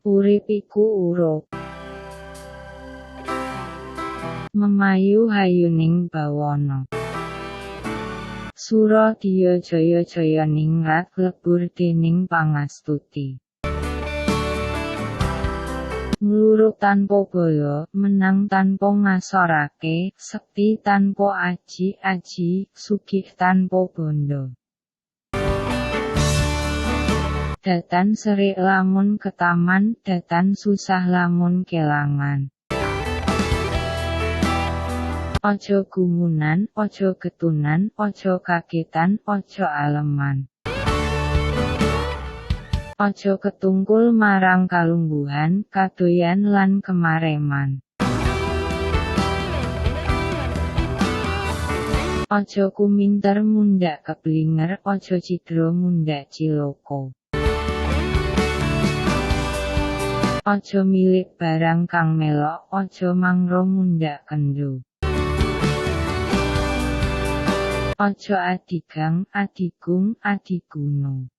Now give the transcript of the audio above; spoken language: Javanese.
Urip iku urup. Memayu hayuning bawana. Sura diya jaya jayaningrat lebur dening pangastuti. Ngluruk tanpa bala, menang tanpa ngasorake, sekti tanpa aji-aji, sugih tanpa bandha. Datan serik lamun ketaman, datan susah lamun kelangan. Aja gumunan, aja getunan, aja kagetan, aja aleman. Aja ketungkul marang kalungguhan, kadoyan lan kemareman. Aja kuminter mundhak keblinger, aja cidra mundhak cilaka. Aja milik barang kang melok, aja mangro mundhak kendho. Aja adigang, adigung, adiguna.